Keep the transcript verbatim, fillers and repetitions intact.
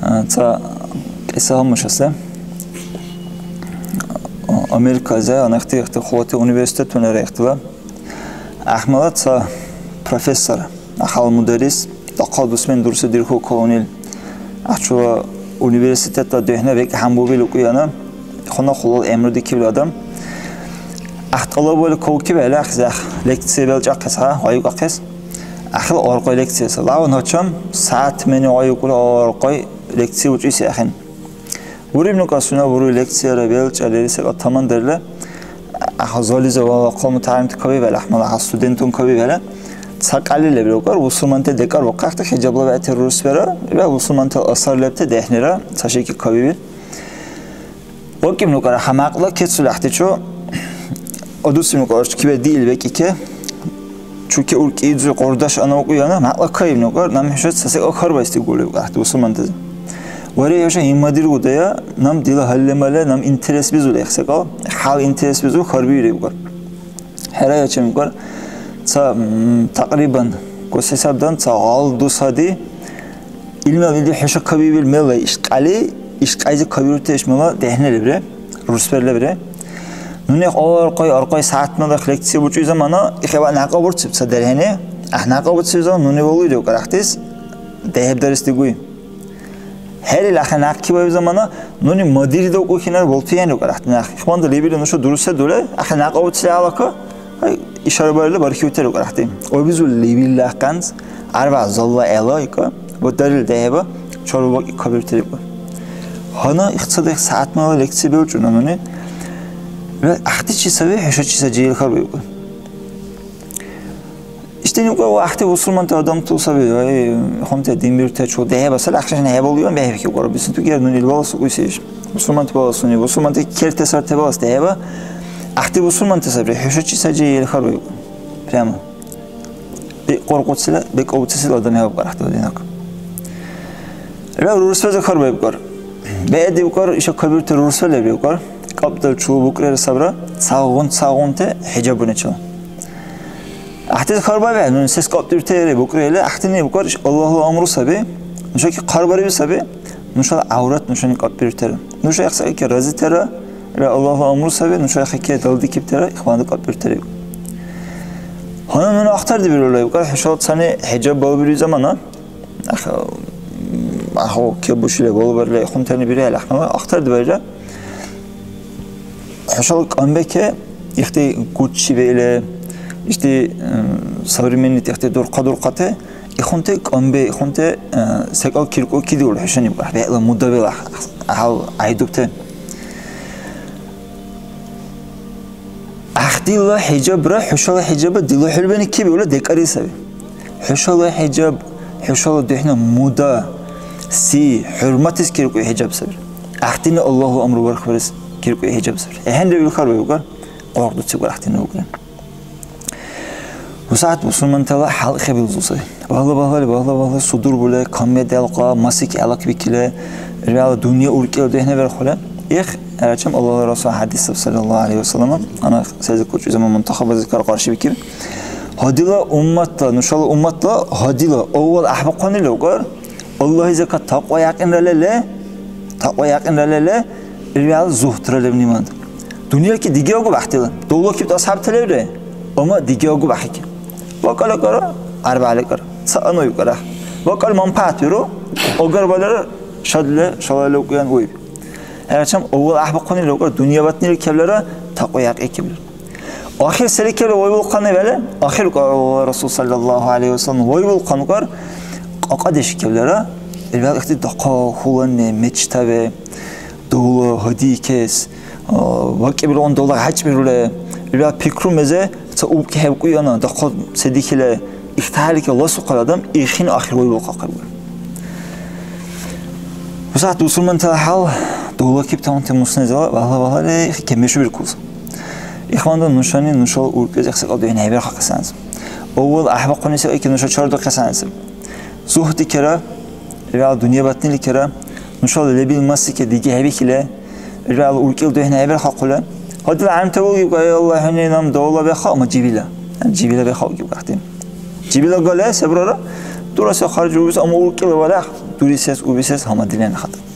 А, ца кьиса гьамушаси. Америкализи анахти ихти хулати университетунира ихтила. ГӀяхӀмала ца профессор, ахал мударрис, дахъал дусмен дурсри дирхьу калунил. ГӀяхӀчула университетла духӀна бекӀ гьанбубил укьяна, хьуна хулал гӀямру дикибли адам. ГӀяхӀ тӀалабали кавкибхӀели ахӀзяхъ лекция белчӀахъес, гьа, гъайукахъес. Ахил оркъой лекция сай. Лаван гьачам сягӀят мени гъайукӀули оркъой лекция учӀиси ахӀен. Буриб нука сунела буруй лекцияра белчӀа лери секӀал тамандерли, гӀяхӀ заллизивала хъал мутагӀялимти кабибхӀели, гӀяхӀмала гӀяхӀ студентун кабибхӀели, ца кьяли лебри укар, бусурманти декӀар бухъахъти хӀиджабла бегӀти рурсбира, ва бусурмантала асар лебти дехӀнира ца шики кабиби. ВакӀиб нукара гьамакьла кецули гӀяхӀтичу, адуциб нукара кибе диъил бекӀи ке, чуке уркӀи идзули къурдаш ана укьяна, мякьла кайиб нукар, наб хӀуша ца секӀал хьарбайс дигули укьахӀти бусурмантази. Вари хӀуша гьимадиргудая, наб дила гьалли-мали, наб интерес бизули их секӀал, хӀял интерес бизули хьарбиули укар. ХӀера, я чемикӀар, ца, м, такьрибан, гос хӀисабдан ца гъал дус гьади, ил мел илди хӀуша кабиибил мела иш кьяли, иш кьяйзи кабирути иш мела дехӀни лебри, рурсбер лебри. Нуни аркьяй, аркьяй сягӀят мела лекция бучӀуй замана, ихъибал някъ абурциб ца дерхӀени, гӀяхӀ някъ абуциб замана нуни валуй укьар гӀяхӀтис, дехӀибдарес дигуй. ХӀерил ахӀен някъ кибаиб замана, нуни мадири дакӀухъинар болтуян укьар гӀяхӀти някъ. Ихванда лебили нуша дурусхӀедули, ахӀен някъ авуцили гьалака, гьай, ишарабарили бархиутир укьар гӀяхӀти. Обизули лебилла ахъанз, арбягӀ залла гӀела, ика, ва дарил дехӀеба, чарва бакӀи кабиртири укьар. Гьанна ихцадехъ сягӀятмала лекция белчӀуна нуни. Ва гӀяхӀти чи саби, хӀуша чи саджи ил хьарбаиб укьар. Ишди нука ва гӀяхӀти бусурманти адамту саби, ай, хунти дин бирутачил дехӀеба сари, ахъшашани хӀебалуйван бехӀбихьиб, вара бисинту гер нуни ил балас укьуси иш. Бусурманти баласуни, бусурманти керте сарти балас дехӀеба. ГӀяхӀти бусурманти сабри, хӀуша чи саджи ил хьарбаиб. Прямо. Бекъ къоркъуцила, бекъ авуцесила адам хӀебабкьар гӀяхӀти динак. Ил рурсбази хьарбаибкар. БегӀдибкар, иша кабирти рурсба лебрибкар. КӀапӀдал чула букӀрира сабра, цагъун-цагъунти хӀиджабуначила. ГӀяхӀти хьарбаибхӀели, нуни сес кӀапӀдирутири букӀрили, гӀяхӀтини букӀар, иш Аллагьла амру саби, нушаки хъарбариби саби, нушала гӀяврат нушани кӀапӀбирутира. Нуша ихсакьяки разитира, ила Аллагьла амру саби, нуша ихъяки далдикибтира, ихванду кӀапӀбирутири. Гьанна нуни ахтардибирулра, ибкӀар, хӀушала цани хӀиджаб балбирули замана, ах-, ахъу кебушили балбарили ихъунтани бирехӀели ахӀмала ахтардибарира. ХӀушала Камбеке ихти гуччи беили, ишди, м, современный ихти дурхъа-дурхъати, ихъунти Камбе, ихъунти, э, секӀал киркуки диули хӀушани бегӀла мудабила гьал гӀяйдубти. ГӀяхӀдила хӀиджабра хӀушала хӀиджаба дила хӀулбани кибиули декӀари саби. ХӀушала хӀиджаб, хӀушала духӀна муда, си, хӀурматлис киркуй хӀиджаб саби. ГӀяхӀдини Аллагьла амру бархбарес киркуй хӀиджаб саби. АхӀенра ил хьарбаибкар, къоркъдуцибкар гӀяхӀдини укьри. БусягӀят бусурмантала хӀял хӀебилзуси. Багьла-багьлали, багьла-багьла судурбули, камбе делкъа, масик гӀелакбикили, вегӀла дунъя уркӀила дехӀнаберхъули. Их, гӀярачам Аллагьла Расул хӀядис саб, саллаллаху гӀалайхи ва саллям, ана сезикӀучи заман мунтахабазикар къаршибикиб. Гьадила умматла, нушала умматла гьадила аввал гӀяхӀбухъунили укар, Аллагьизака такьва якьинра леле, такьва якьинра леле, ил вегӀла зугьтра леб нимад. Дунъяки диги агуб гӀяхӀтила, давлакибти асхӀябта леври, амма диги агуб гӀяхӀики. Ва кьала кара, арбягӀли кара, ца ана укара. Ва кьала манпагӀят биру, агарбалара шадли шалали укьян уиб. ХӀерачам, аввал гӀяхӀбухъунили укар дунъя батнили кевлара такьва якьи кевлара. Ахир селикира вайвулхъан вегӀли, ахир Расул саллаллаху гӀалайхи ва саллям вайвулхъан укар кьакьадеш кевлара, ил вегӀ ихти дахъал хӀулани мечтаби, давла гьадикес, а, вакӀибилгъуна давла гьачбирули, ил вегӀ пикрумезе ца убкӀи хӀебкӀуяна, дахъал се дихили, ихтахӀялики ласухъал адам, ихин ахир вайвулхъахъиб. БусягӀят бусурмантала хӀял, давлакибтаунти муснизала вагьла-вагьлали кемешубиркулза. Ихвандан, нушани нушала уркӀилизи секӀал духӀнахӀебирхъахъес гӀягӀниси. Аввал гӀяхӀбахъуни секӀайки нуша чардухъес гӀягӀниси. Зугьдикира, вегӀла дунъя батниликира, нушала лебил масике диги хӀебихьили, вегӀла уркӀила духӀнахӀебирхъахъули. Гьадила гӀямтавал гиб, ай Аллагь, хӀуни наб давла беха, амма жибила. Жибила беха гиб гӀяхӀти. Жибила гале, се бурара? Дураси харжи убис, амма уркӀила валахъ, дурисес, убисес гьамадли лена хатӀа.